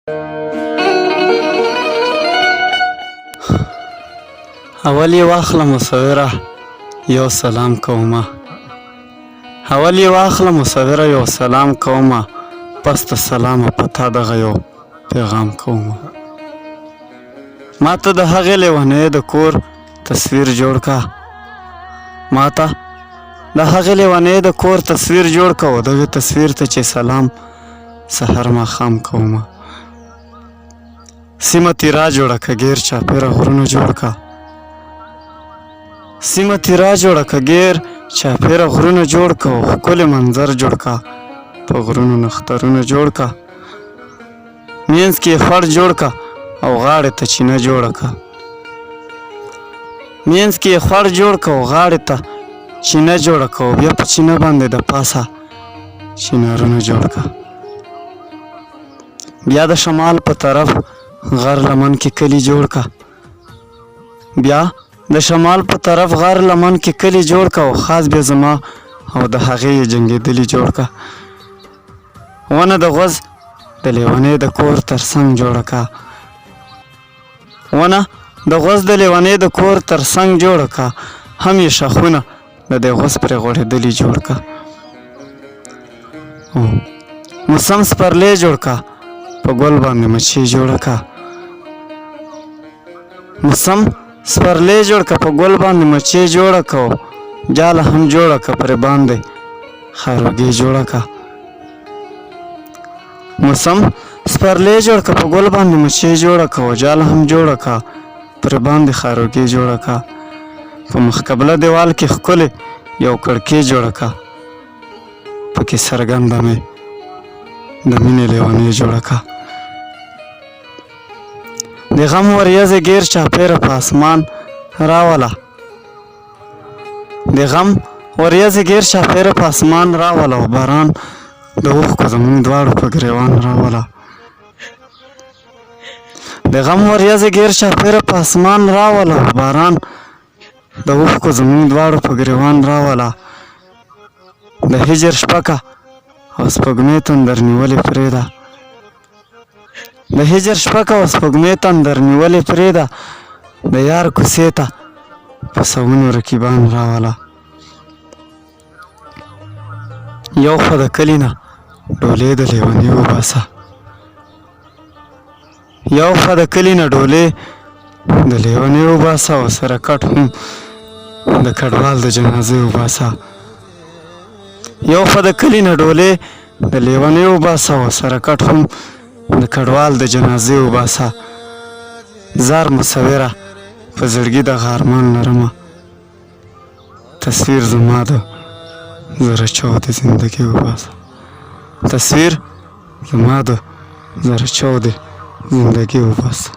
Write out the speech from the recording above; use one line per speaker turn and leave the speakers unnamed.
اول یې واخله مصوره یو سلام کومه، اول یې واخله مصوره یو سلام کومه، پس د سلامه په تا دغه یو پیغام کومه. ما ته د هغې لیونۍ د کور تصویر جوړ کا، ما ته د هغې لیونۍ د کور تصویر جوړ کا، او دغه تصویر ته چې سلام سحر ماښام کومه. سیمه تیرا جوړه که ګیر چاپیره غرونه جوړ کا، سیمه تیرا جوړه که ګیر چاپیره غرونه جوړ کا، او ښکلی منظر جوړ کا، په غرونو نخترونه جوړ کا، مینځ کې یې خوړ جوړ کا او غاړې ته چینه جوړه کا، مینځ کې یې خوړ جوړ کا او غاړې ته چینه جوړه کا، او بیا په چینه باندې د پاسه چینارونه جوړ کا. بیا د شمال په طرف غر لمن کې کلی جوړ کا، بیا د شمال په طرف غر لمن کې کلی جوړ کا، او خاص بیا زما او د هغې یې جنګېدلي جوړ کا. ونه د غوز د لیونۍ د کور تر څنګ جوړه کا، ونه د غوز د لیونۍ د کور تر څنګ جوړه کا، هم یې شاخونه د دې غوز پرې غوړېدلي جوړ کا. موسم سپرلی جوړ کا، په ګل باندې مچۍ جوړه کا، موسم سپرلی جوړ کا، په ګل باندې مچۍ جوړه کا، جاله هم جوړه کا، پرې باندې خاروګې جوړه کا. موسم سپرلی جوړ کا، په ګل باندې مچۍ جوړه کا، جاله هم جوړه کا، پرې باندې خاروګې جوړه کا. په مخقبله دیوال کې ښکلې یو کړکۍ جوړه کا، پکې څرګنده مې د مینې لیونۍ جوړه کا. د غم وریځې ګیر چاپېره په اسمان راوله، د غم وریځې ګیر چاپېره په اسمان راوله، او باران د اوښکو زمونږ دواړو په ګریوان راوله. د غم وریځې ګیر چاپېره په اسمان راوله، او باران د اوښکو زمونږ دواړو په ګریوان راوله. د هجر شپه که او سپوږمۍ تندر نیولې پرېږده، د هجر شپه که او سپوږمۍ تندر نیولې پرېږده، د یار کوڅې ته په سوونو رقیبان راوله. یو خو د کلي نه ډولې د لیوني وباسه، یو خوا د کلي نه ډولې د لیوني وباسه، او سره کټ هم د کډوال د جنازې وباسه. یو خوا د کلي نه ډولې د لیوني وباسه، او سره کټ هم د کډوال د جنازې وباسه. زار مصوره په زړګي دغه ارمان لرمه، تصویر زما د زره چودې زندګي وباسه، تصویر زما د زره چودې زندګي وباسه.